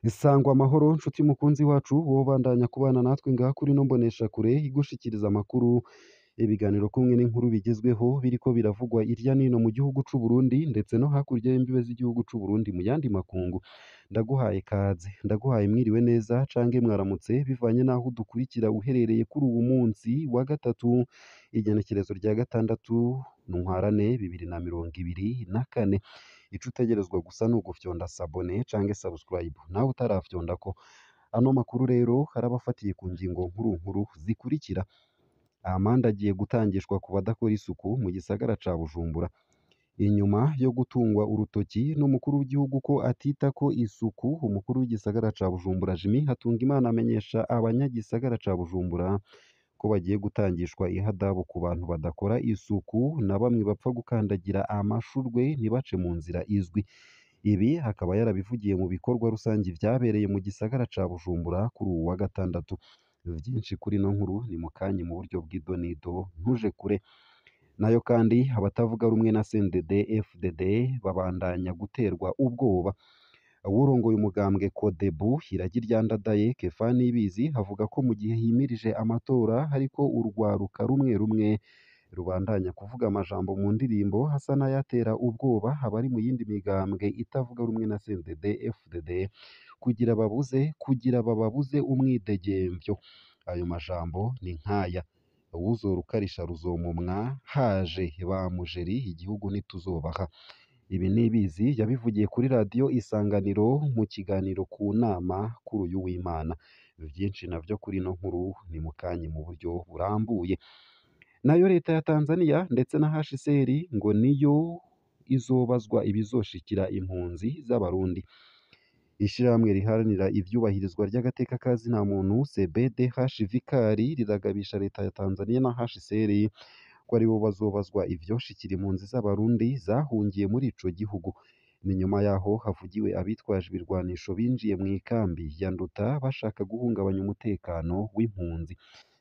Sangwa amahoro nshuti mukunzi wacu wobandanya kubana natwe ngaha kuri ino mboneshakure igushikiriza amakuru, ibiganiro kumwe n'inkuru bigezweho biriko biravugwa irya nino mu gihugu c'u Burundi ndetse no hakurya y'imbibe z'igihugu c'u Burundi mu yandi makungu. Ndaguhaye kaze, ndaguhaye mwiriwe neza cange mwaramutse bivanye n'aho udukurikira uherereye kuri uwu munsi wa gatatu, igenekerezo rya 6 Ntwarante 2024. Ico utegerezwa gusa ni ugufyonda sabone cange subscribe nawe utarafyondako. Ano makuru rero arabafatiye ku ngingo nkuru nkuru zikurikira: amande agiye gutangishwa ku badakora isuku mu gisagara ca Bujumbura. Inyuma yo gutungwa urutoki n'umukuru w'igihugu ko atitako isuku, umukuru w'igisagara ca Bujumbura Jimmy Hatungimana amenyesha abanyagisagara ca Bujumbura ko bagiye gutangishwa ihadabu ku bantu badakora isuku na bamwe bapfa gukandagira amashurwe ntibace mu nzira izwi. Ibi akaba yarabivugiye mu bikorwa rusangi vyabereye mu gisagara ca Bujumbura kuri uwu wa gatandatu. Vyinshi kuri ino nkuru ni mukanya mu buryo bw'idonido, ntuje kure. Nayo kandi abatavuga rumwe na CNDD FDD babandanya guterwa ubwoba. Uwurongoye umugambwe Codebu Iragi rya Ndadaye Kefa Nibizi avuga ko mu gihe himirije amatora hariko urwaruka rumwe rumwe rubandanya kuvuga amajambo mu ndirimbo asa n'ayatera ubwoba abari mu yindi migambwe itavuga rumwe na CNDD FDD kugira bababuze umwidegemvyo. Ayo majambo ni nkaya: uwuzorukarisha ruzomumwa, haje ba mujeri igihugu ntituzobaha. Ibi Nibizi yabivugiye kuri radiyo Isanganiro mu kiganiro ku nama kuri uyu w'Imana. Vyinshi navyo kuri ino nkuru ni mukanya mu buryo burambuye. Nayo leta ya Tanzania ndetse na HCR ngo niyo izobazwa ibizoshikira impunzi z'Abarundi. Ishirahamwe riharanira ivyubahirizwa ry'agateka ka zina muntu CBDH Vikari riragabisha leta ya Tanzania na HCR ko aribo bazobazwa ivyoshikira impunzi z'Abarundi zahungiye muri ico gihugu. Ni nyuma yaho havugiwe abitwaje ibirwanisho binjiye mw'ikambi ya Nduta bashaka guhungabanya umutekano w'impunzi.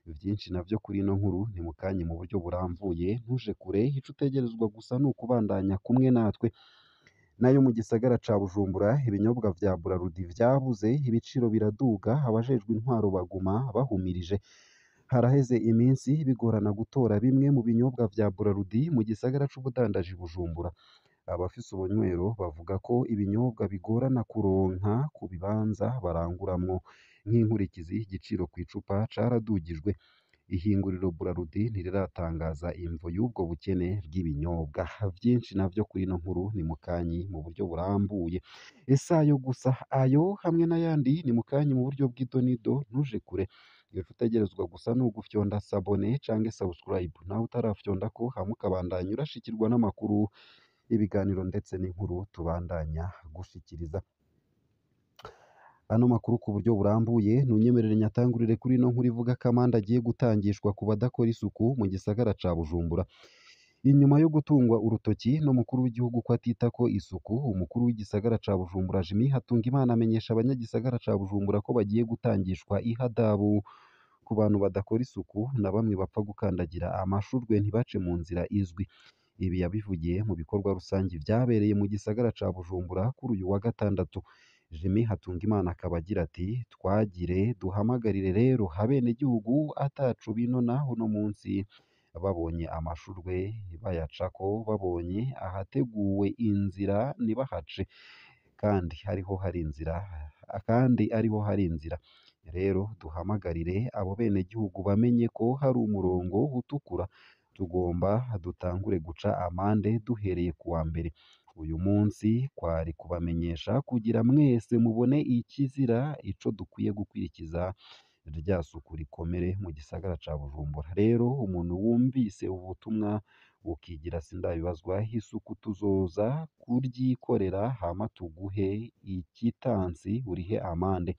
Vyinshi navyo kuri ino nkuru ni mukanya mu buryo burambuye, ntuje kure, ico utegerezwa gusa ni ukubandanya kumwe natwe. Nayo mu gisagara ca Bujumbura ibinyobwa vya Brarudi vyabuze, ibiciro biraduga, abajejwe intwaro baguma bahumirije. Haraheze iminsi bigorana gutora bimwe mu binyobwa vya Brarudi mu gisagara c'ubudandaji Bujumbura. Abafise ubunywero bavuga ko ibinyobwa bigorana kuronka ku bibanza baranguramwo. Nk'inkurikizi igiciro kw'icupa caradugijwe. Ihinguriro Brarudi ntiriratangaza imvo y'ubwo bukene bw'ibinyobwa. Vyinshi navyo kuri ino nkuru ni mukanyi mu buryo burambuye. Ese ayo gusa, ayo hamwe n'ayandi ni mukanyi mu buryo bw'idonido, ntuje kure. Ico utegerezwa gusa ni ugufyonda sabone cange subscribe nawe utarafyondako, hama ukabandanya urashikirwa n'amakuru, ibiganiro ndetse n'inkuru tubandanya gushikiriza. Ano makuru ku buryo burambuye ntunyemerere nyatangurire kuri ino nkuru ivuga ko amande agiye gutangishwa ku badakora isuku mu gisagara ca Bujumbura. Inyuma yo gutungwa urutoki n'umukuru w'igihugu ko atitako isuku, umukuru w'igisagara ca Bujumbura Jimmy Hatungimana amenyesha abanyagisagara ca Bujumbura ko bagiye gutangishwa ihadabu ku bantu badakora isuku na bamwe bapfa gukandagira amashurwe ntibace mu nzira izwi. Ibi yabivugiye mu bikorwa rusangi vyabereye mu gisagara ca Bujumbura kuri uyu wa gatandatu. Jimmy Hatungimana akaba agira ati: twagire duhamagarire rero abenegihugu ataco binona uno munsi babonye amashurwe bayacako, babonye ahateguwe inzira ntibahace, kandi ariho hari inzira, kandi ariho hari inzira. Rero duhamagarire abo benegihugu bamenye ko hari umurongo utukura, tugomba dutangure guca amande duhereye kuwa mbere. Uyu munsi kwari kubamenyesha kugira mwese mubone ikizira ico dukwiye gukurikiza rya suku rikomere mu gisagara ca Bujumbura. Rero umuntu wumvise ubu butumwa ukigira sindabibazwa, isuku tuzoza kuryikorera hama tuguhe ikitansi urihe amande.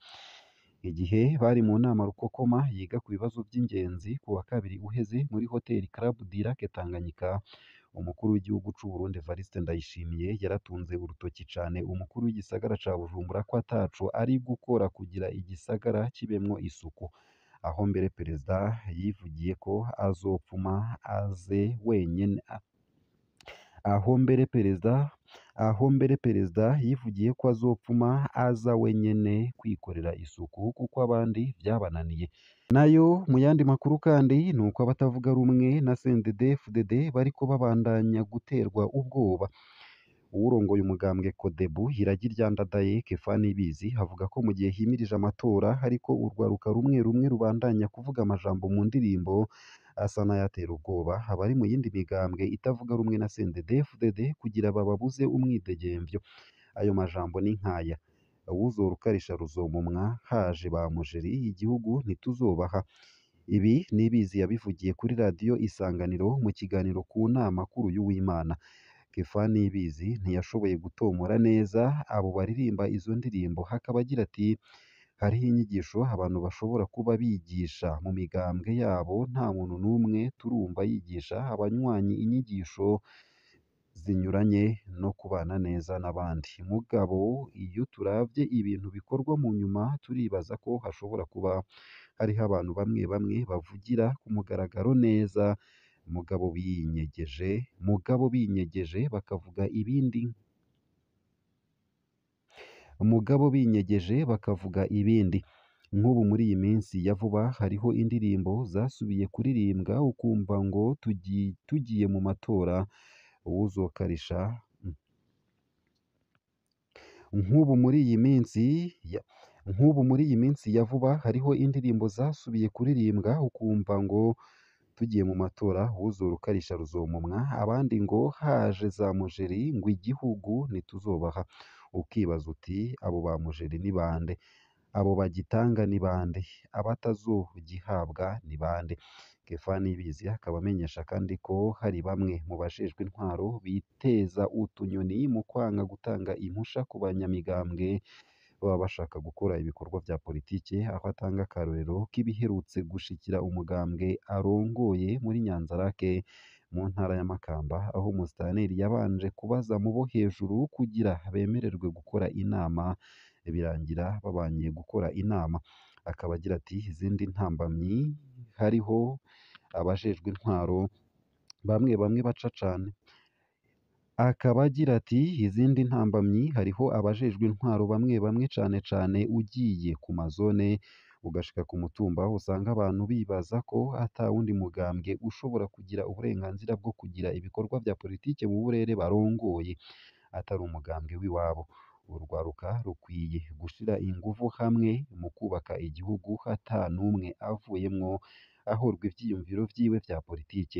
Igihe bari mu nama rukokoma yiga ku bibazo vy'ingenzi ku wa kabiri uheze muri hoteli Club du Lac Tanganyika, umukuru w'igihugu c'u Burundi Evariste Ndayishimiye yaratunze urutoki cane umukuru w'igisagara ca Bujumbura ko ataco ari gukora kugira igisagara kibemwo isuku. Aho mbere perezida yivugiye ko azopfuma aze wenyene, Aho mbere perezida yivugiye ko azopfuma aza wenyene kwikorera isuku kuko abandi vyabananiye. Nayo mu yandi makuru kandi nuko abatavuga rumwe na CNDD-FDD bariko babandanya guterwa ubwoba. Uwurongoye umugambwe Codebu Iragi rya Ndadaye Kefa Nibizi avuga ko mu gihe himirije amatora hariko urwaruka rumwe rumwe rubandanya kuvuga amajambo mu ndirimbo asa n'ayatera ubwoba abari mu yindi migambwe itavuga rumwe na CNDD-FDD kugira bababuze umwidegemvyo. Ayo majambo ni nkaya: uwuzorukarisha ruzomumwa, haje ba mujeri igihugu ntituzobaha. Ibi Nibizi yabivugiye kuri radiyo Isanganiro mu kiganiro ku nama kuri uyu w'Imana. Kefa Nibizi ntiyashoboye gutomora neza abo baririmba izo ndirimbo, hakaba agira ati hariho inyigisho abantu bashobora kuba bigisha mu migambwe yabo, nta muntu n'umwe turumva yigisha abanywanyi inyigisho zinyuranye no kubana neza n'abandi. Mugabo iyo turavye ibintu bikorwa mu nyuma turibaza ko hashobora kuba hariho abantu bamwe bamwe bavugira ku mugaragaro neza mugabo binyegeje bakavuga ibindi mugabo binyegeje bakavuga ibindi. Nk'ubu muri iyi minsi ya vuba hariho indirimbo zasubiye kuririmbwa ukumva ngo tugiye mu matora uwuzokarisha. Nk'ubu muri iyi minsi ya nk'ubu muri iyi minsi ya vuba hariho indirimbo zasubiye kuririmbwa ukumva ngo tugiye mu matora uwuzorukarisha ruzomumwa, abandi ngo haje za mujeri ngo igihugu ntituzobaha. Ukibaza uti abo ba mujeri ni bande? Abo bagitanga ni bande? Abatazogihabwa ni bande? Kefa Nibizi akaba amenyesha kandi ko hari bamwe mu bajejwe intwaro biteza utunyoni mu kwanga gutanga impusha ku banyamigambwe baba bashaka gukora ibikorwa vya politike, aho atanga akarorero k'ibiherutse gushikira umugambwe arongoye muri Nyanzarake mu ntara ya Makamba, aho umusitaneri yabanje kubaza mu bo hejuru kugira bemererwe gukora inama, birangira babanye gukora inama. Akaba agira ati izindi ntambamyi hariho abajejwe intwaro bamwe bamwe baca cane. Akaba agira ati izindi ntambamyi hariho abajejwe intwaro bamwe bamwe cane cane ugiye ku mazone ugashika ku mutumba usanga abantu bibaza ko ata wundi mugambwe ushobora kugira uburenganzira bwo kugira ibikorwa vya politike mu burere barongoye atari umugambwe w'iwabo. Urwaruka rukwiye gushira inguvu hamwe mu kubaka igihugu ata n'umwe avuyemwo ahorwa ivyiyumviro vyiwe vya politike.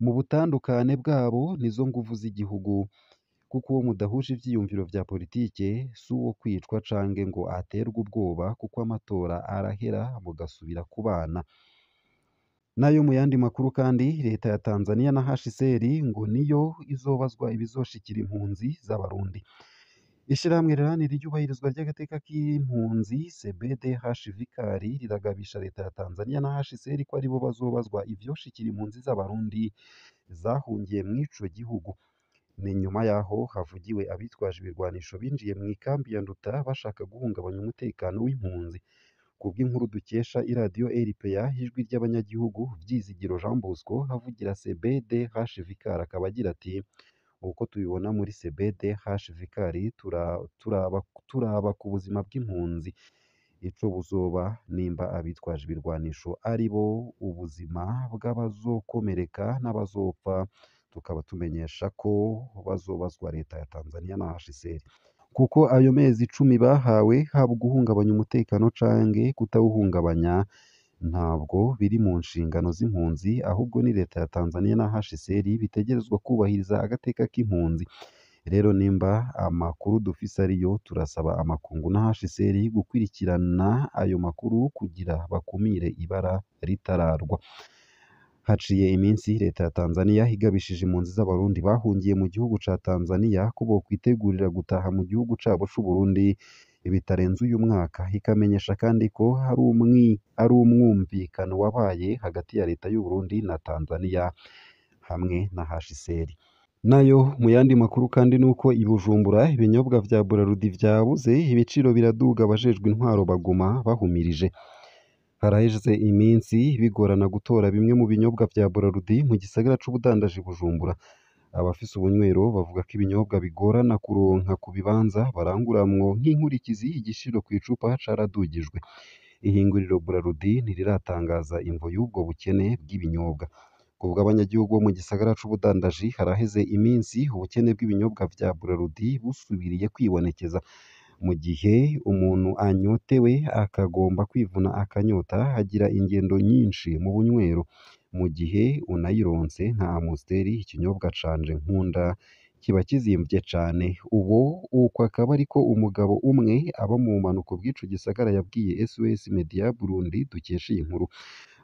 Mu butandukane bwabo nizo nguvu z'igihugu, kuko uwo mudahuje ivyiyumviro vya politike si uwo kwicwa canke ngo aterwe ubwoba, kuko amatora arahera mugasubira kubana. Nayo mu yandi makuru kandi, leta ya Tanzania na HCR ngo niyo izobazwa ibizoshikira impunzi z'Abarundi. Ishirahamwe riharanira iyubahirizwa ry'agateka k'impunzi CBDH Vikari riragabisha leta ya Tanzania na HCR ko aribo bazobazwa ivyoshikira impunzi z'Abarundi zahungiye mw'ico gihugu. Ni nyuma yaho havugiwe abitwaje ibirwanisho binjiye mw'ikambi ya Nduta bashaka guhungabanya umutekano w'impunzi. Kubw'inkuru dukesha iradiyo RPA ijwi ry'abanyagihugu, Vyizigiro Jean Bosco avugira CBDH Vikari akaba agira ati uko tubibona muri CBDH Vikari turaba ku buzima bw'impunzi ico buzoba nimba abitwaje ibirwanisho ari bo ubuzima bw'abazokomereka n'abazopfa, tukaba tumenyesha ko bazobazwa leta ya Tanzania na HCR kuko ayo mezi 10 bahawe haba guhungabanya umutekano canke kutawuhungabanya ntabwo biri mu nshingano z'impunzi, ahubwo ni leta ya Tanzania na HCR bitegerezwa kubahiriza agateka k'impunzi. Rero nimba amakuru dufise ariyo, turasaba amakungu na HCR gukurikirana ayo makuru kugira bakumire ibara ritararwa. Haciye iminsi leta ya Tanzania igabishije impunzi z'Abarundi bahungiye mu gihugu ca Tanzania ko bokwitegurira gutaha mu gihugu cabo c'Uburundi bitarenze uyu mwaka, ikamenyesha kandi ko hari umwumvikano wabaye hagati ya leta y'u Burundi na Tanzania hamwe na HCR. Nayo mu yandi makuru kandi nuko i Bujumbura ibinyobwa vya Braludi vyabuze, ibiciro biraduga, abajejwe intwaro baguma bahumirije. Haraheze iminsi bigorana gutora bimwe mu binyobwa vya Braludi mu gisagara c'ubudandaji Bujumbura. Abafise ubunywero bavuga ko ibinyobwa bigorana kuronka ku bibanza baranguramwo nk'inkurikizi igiciro kw'icupa caradugijwe. Ihinguriro Brarudi ntiriratangaza imvo y'ubwo bukene bw'ibinyobwa. Kubwo abanyagihugu bo mu gisagara c'ubudandaji haraheze iminsi ubukene bw'ibinyobwa vya Brarudi busubiriye kwibonekeza. Mu gihe umuntu anyotewe akagomba kwivuna akanyota agira ingendo nyinshi mu bunywero. Mu gihe unayironse nka Amstel ikinyobwa canje nkunda kiba kizimvye cane. Ubu uko akaba ariko umugabo umwe aba mu bumanuko bw'ico gisagara yabwiye SOS Media Burundi dukesha iyi nkuru.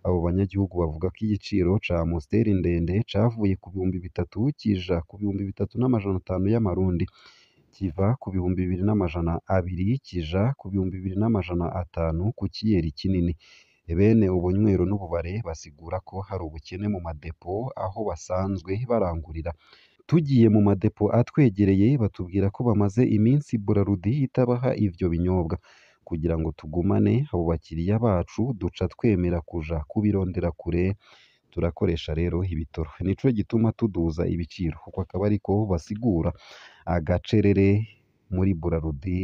Abo banyagihugu bavuga ko igiciro ca Amstel ndende cavuye ku 3000 kija ku 3500 y'amarundi, kiva ku 2200 kija ku 2500 ku kiyeri kinini. Bene ubunywero n'ububare basigura ko hari ubukene mu madepo aho basanzwe barangurira. Tugiye mu madepo atwegereye batubwira ko bamaze iminsi Brarudi itabaha ivyo binyobwa. Kugira ngo tugumane abo bakiriya bacu duca twemera kuja kubirondera kure, turakoresha rero ibitoro. Nico gituma tuduza ibiciro. Uko akaba ariko basigura agacerere muri Brarudi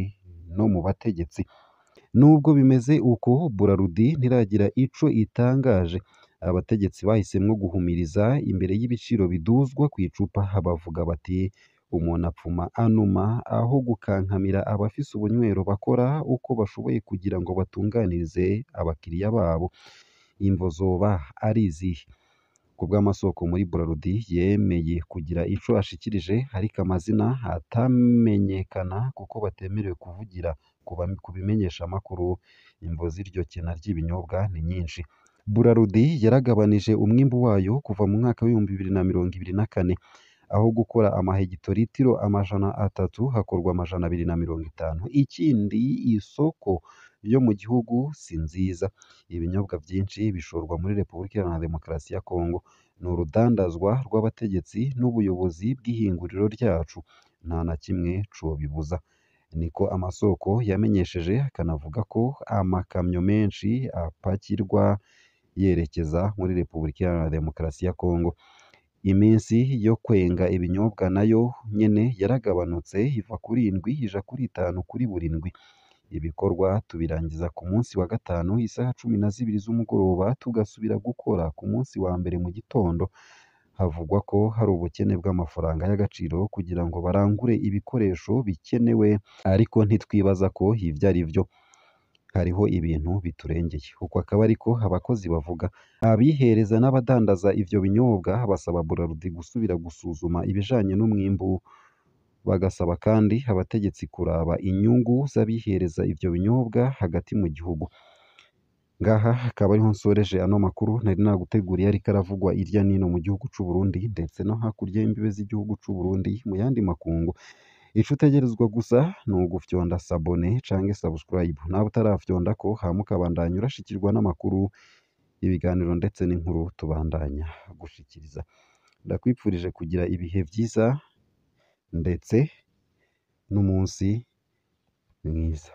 no mu bategetsi. Nubwo bimeze uko, Brarudi ntiragira ico itangaje. Abategetsi bahisemwo guhumiriza imbere y'ibiciro biduzwa kw'icupa, bavuga bati umuntu apfuma anuma aho gukankamira abafise ubunywero bakora uko bashoboye kugira ngo batunganirize abakiriya babo. Imvo zoba ari izihe? Kubw'amasoko muri Brarudi yemeye kugira ico ashikirije ariko amazina atamenyekana kuko batemerewe kuvugira ku bimenyeshamakuru. Imvo z'iryo kena ry'ibinyobwa ni nyinshi. Brarudi yaragabanije umwimbu wayo kuva mu mwaka w'2024, aho gukora amahegitoritiro 300 hakorwa 250. Ikindi isoko yo mu gihugu si nziza. Ibinyobwa vyinshi bishorwa muri Repubulika Iharanira Demokarasi ya Kongo. Ni urudandazwa rw'abategetsi n'ubuyobozi bw'ihinguriro ryacu, nta na kimwe cobibuza. Niko amasoko yamenyesheje, akanavuga ko amakamyo menshi apakirwa yerekeza muri Repubulika Iharanira Demokarasi ya Kongo. Iminsi yo kwenga ibinyobwa nayo nyene yaragabanutse iva kuri 7 ija kuri 5 kuri buri ndwi. Ibikorwa tubirangiza ku munsi wa gatanu isaha 12 z'umugoroba, tugasubira gukora ku munsi wa mbere mu gitondo. Havugwa ko hari ubukene bw'amafaranga y'agaciro kugira ngo barangure ibikoresho bikenewe, ariko ntitwibaza ko ivyo ari vyo. Hariho ibintu biturengeye. Uko akaba ariko abakozi bavuga. Abihereza n'abadandaza ivyo binyobwa basaba Brarudi gusubira gusuzuma ibijanye n'umwimbu, bagasaba kandi abategetsi kuraba inyungu z'abihereza ivyo binyobwa hagati mu gihugu. Ngaha akaba ariho nsoreje ano makuru nari naguteguriye ariko aravugwa irya nino mu gihugu c'u Burundi ndetse no hakurya y'imbibe z'igihugu c'u Burundi mu yandi makungu. Ico utegerezwa gusa ni ugufyonda sabone canke subscribe. Nawe utarafyondako hama ukabandanya urashikirwa n'amakuru, ibiganiro ndetse n'inkuru tubandanya gushikiriza. Ndakwipfurije kugira ibihe vyiza ndetse n'umunsi mwiza.